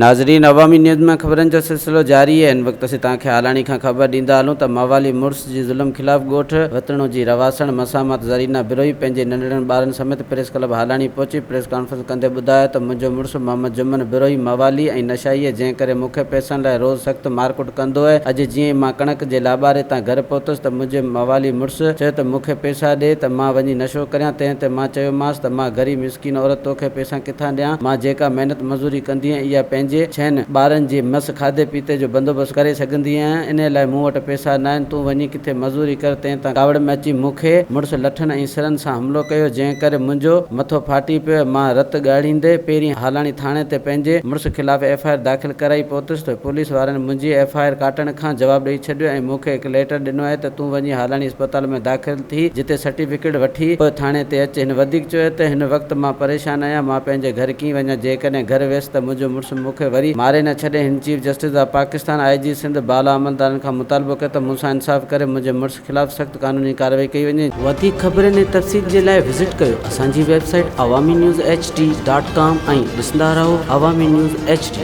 ناظرين عوامي نيوز ۾ خبرن جو سلسلو جاري آهي هن وقت اسين توهان کي هالاڻي کان خبر ڏيندا هلون ته موالي مڙس جي ظلم خلاف ڳوٺ وتڻو جي رهواسڻ مسامت زرينا بروهي پنهنجي ننڍڙن ٻارن سميت پريس ڪلب هالاڻي پهچي پريس ڪانفرنس ڪندي ٻڌايو ته منهنجو مڙس محمد جمن بروهي موالي ۽ نشائي آهي جنهن ڪري مون کي پئسن لاء روز سخت مارڪٽ ڪندو آهي اڄ جيئن ئي مان ڪڻڪ جي لاٻاري تان گهر پهتس ته منهنجي موالي مڙس چيو ته مون کي پئسا ڏي ته مان وڃي نشو ڪريان تنهن تي مان چيومانس ته مان غريب مسڪين عورت توکي پئسا ڪٿان ڏيان؟ مان جيڪا محنت مزوري ڪندي آهيان، اها پنهنجي ڇهن ٻارن جي مس کاڌي پيتي جو بندوبست ڪري سگهندي آهيان، انهيء لاء مون وٽ پئسا ناهن، تون وڃي ڪٿي مزوري ڪر. تنهن تان ڪاوڙ ۾ اچي مون کي مڙس لٺن ۽ سرن سان حملو ڪيو، جنهن ڪري منهنجو مٿو ڦاٽي پيو ۽ مان رت ڳاڙيندي پهرين هالاڻي ٿاڻي تي پنهنجي مڙس خلاف ايف I R داخل ڪرائي پهتس ته پوليس وارن منهنجي ايف I R ڪاٽڻ کان جواب ڏئي ڇڏيو ۽ مون کي هڪ ليٽر ڏنو آهي ته تون وڃي هالاڻي اسپتال ۾ داخل ٿي، جتي سرٽيفڪيٽ وٺي پوء ٿاڻي تي اچ. هن وڌيڪ چيو ته هن وقت مان پريشان آهيان، مان پنهنجي گهر ڪيئن وڃان، جيڪڏهن گهر ويس ته منهنجو مڙس مون کي وري ماري نه ڇڏي. هن چيف جسٽس آف پاڪستان، آء جي سنڌ، بالا عملدارن کان مطالبو ڪيو ته مون سان انصاف ڪري منهنجي مڙس خلاف سخت قانوني ڪارروائي ڪئي وڃي. وڌيڪ خبرن ۽ تفصيل جي لاء وزٽ ڪيو اسان جي website Awami news H D dot com ۽ ڏسندا رهو عوامي نيوز ايڇ ڊي.